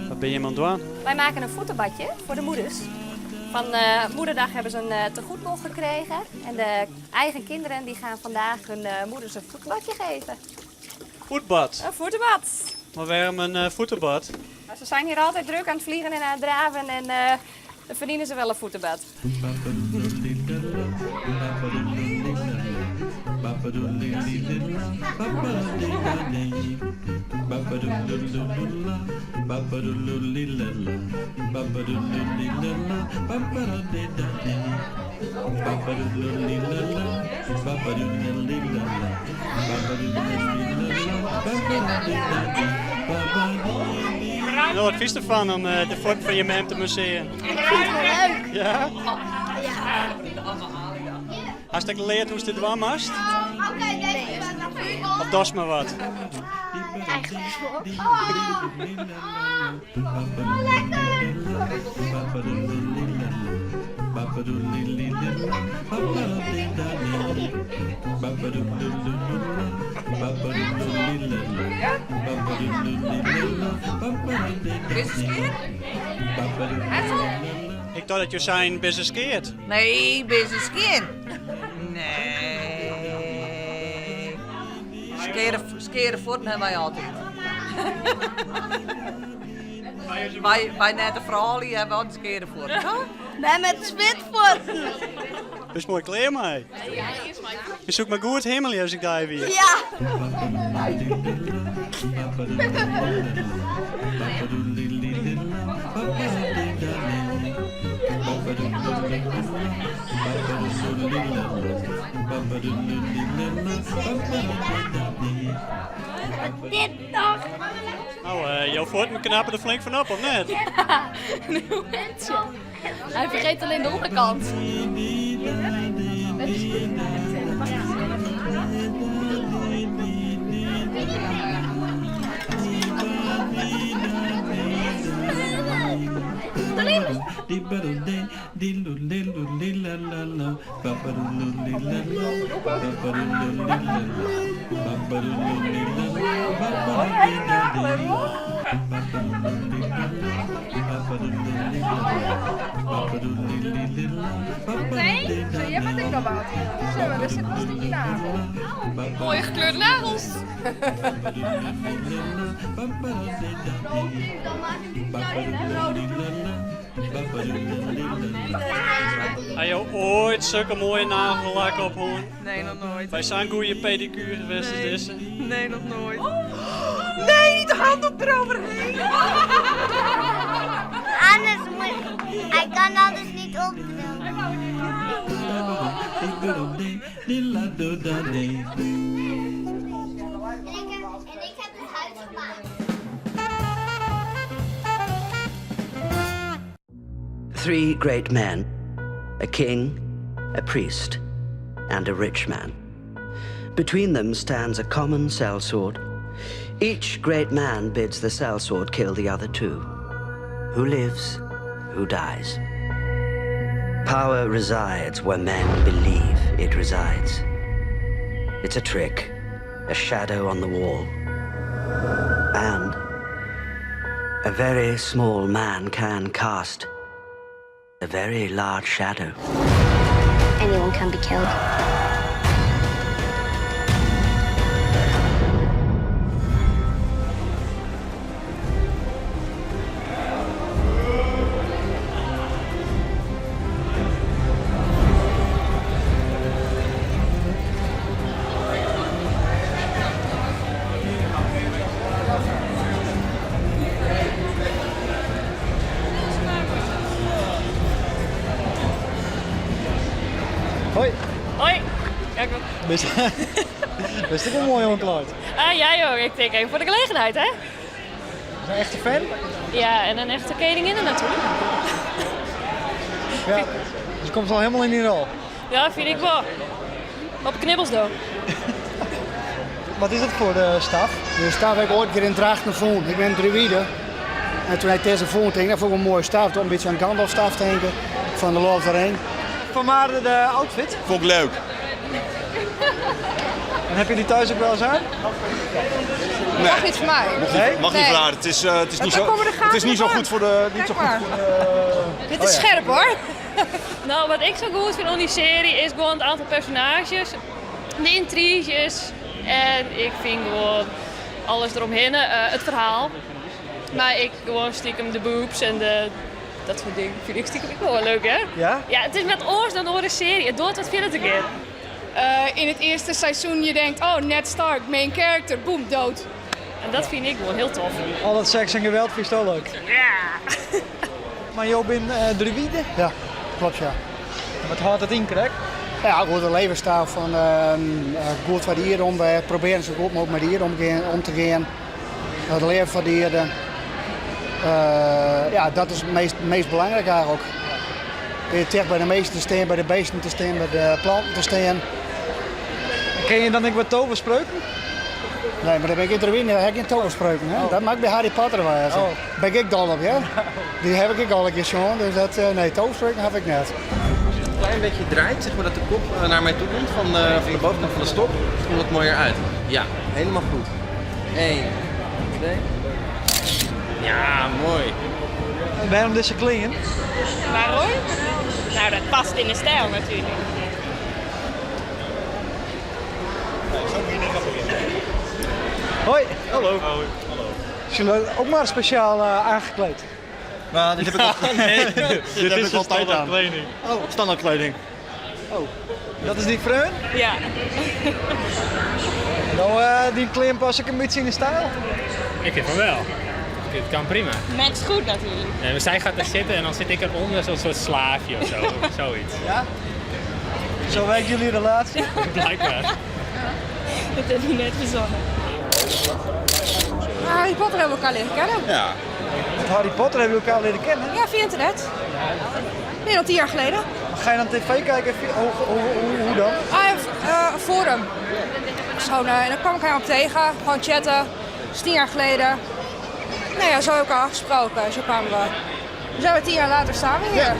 Wat binne jim oan it dwaan? Wij maken een voetenbadje voor de moeders. Van Moederdag hebben ze een tegoedbon gekregen. En de eigen kinderen die gaan vandaag hun moeders een voetbadje geven. Voetbad? Een voetenbad. Maar waarom een voetenbad? Ze zijn hier altijd druk aan het vliegen en aan het draven en dan verdienen ze wel een voetenbad. No, wat fynst derfan om de fuotten fan je mem te massearjen? Ik fyn it wol leuk. Ja? Ja. Hast ek leard hoe'tst dit dwaan moatst? Nee. Of dochst mar wat? Eigentlik wol. Ik tocht dat jo seinen, binne se skeard? Nee, binne se skjin? Nee. Skeare, skeare fuotten hawwe wy altyd. Wy, wy nette froulju hawwe altyd skeare fuotten, toch? Wy met switfuotten. Bist moai klear mei. Je soe ik mar goed himmelje as ik dy wie. Ja. Dit toch? No, jo fuotten knappe der flink fan op, of net? Ja, Hij vergeet alleen de onderkant. Moaie gekleurde nagels. Ha jo oait sokke moaie nagellak op hân? Nee, noch noait. By sa'n goede pedikuere west as dizze? Nee, noch noait. Nee, niet de handdoek eroverheen! Anders moet, hij kan anders niet opdrogen. En ik heb het huis gemaakt. Three great men, a king, a priest, and a rich man. Between them stands a common sellsword. Each great man bids the sellsword kill the other two. Who lives, who dies. Power resides where men believe it resides. It's a trick, a shadow on the wall. And a very small man can cast a very large shadow. Anyone can be killed. Hoi. Hoi. Ja, ik Bist, bist ek wol moai oanklaaid? Ah, ja joh, ik tink even foar de gelegenheid, hè? Is in echte fan? Ja, en in echte keninginne natuerlik. Ja, dus komst al hielendal yn dyn rol? Ja, fyn ik wol. Op 'e knibbels do. Wat is dat foar staf? De staf heb ik ooit een keer in Drachten fûn. Ik bin druïde. En toen ik dizze fûn, tink ik, dat fûn ik in moaie staf. Docht in bytsje oan Gandalf staf tinken, fan The Lord of the Ring. Vanwaar de outfit? Vond ik leuk. En heb je die thuis ook wel eens aan? Nee. Mag niet voor mij. Mag niet, mag niet Nee. voor haar. Het is niet Dan zo, komen de het is niet zo gaten goed voor de. Niet Kijk zo goed maar. voor de Dit is Oh ja. scherp hoor. Nou, wat ik zo goed vind aan die serie is gewoon het aantal personages, de intriges en ik vind gewoon alles eromheen, het verhaal. Maar ik gewoon stiekem de boobs en de, dat soort dingen vind ik stiekem ook wel leuk, hè? Ja? Ja, het is met oors dan door de serie. Het doet wat verder te keer. In het eerste seizoen je denkt, oh Ned Stark, main character, boem, dood. En dat vind ik gewoon heel tof. Al dat seks en geweld vind je wel leuk? Ja! Maar Jo bin druïde? Ja, klopt ja. Wat houdt dat in, krek? Ja, goed, de levensstijl van goed voor dieren om. Wij proberen zo goed mogelijk met dieren om te gaan. Het leven van dieren. Ja, dat is het meest belangrijk eigenlijk. Weer dicht bij de meesten te staan, bij de beesten te staan, bij de planten te staan. Ken je dan ook wat toverspreuken? Nee, maar daar ben ik in druïde, daar heb ik geen toverspreuken. Hè? Dat maakt bij Harry Potter wel. Oh. Ben ik dol op, ja? Die heb ik al een keer gezien, dus dat, nee, toverspreuken heb ik net. Als je het een klein beetje draait, zeg maar dat de kop naar mij toe komt van de bovenkant van de stok, dan komt het mooier uit. Ja, helemaal goed. 1, 2. Ja, mooi. En waarom deze klingen? Waarom? Nou, dat past in de stijl natuurlijk. Hoi. Hallo. Zijn jullie ook maar speciaal aangekleed? Nou, dit heb ik al, Nee, dit dit heb is ik altijd aan. kleding. Oh. Standaard kleding. Oh, dat is die freun? Ja. Nou, die kleren pas ik een beetje in de stijl. Ik vind van wel. Het kan prima. Matcht goed natuurlijk. Nee, maar zij gaat daar zitten en dan zit ik eronder zo'n soort slaafje of zo. Zoiets. Ja? Zo werkt jullie relatie? Blijkbaar. Dat heb je net verzonnen. Harry Potter hebben we elkaar leren kennen. Ja. Met Harry Potter hebben we elkaar leren kennen. Ja, via internet. Meer dan 10 jaar geleden. Maar ga je dan tv kijken? Hoe dan? Ah, ja, forum. Zo, en daar kwam ik hem op tegen. Gewoon chatten. Dat is 10 jaar geleden. Nou ja, zo hebben we elkaar afgesproken. Zo kwamen we. We zijn we 10 jaar later staan we hier.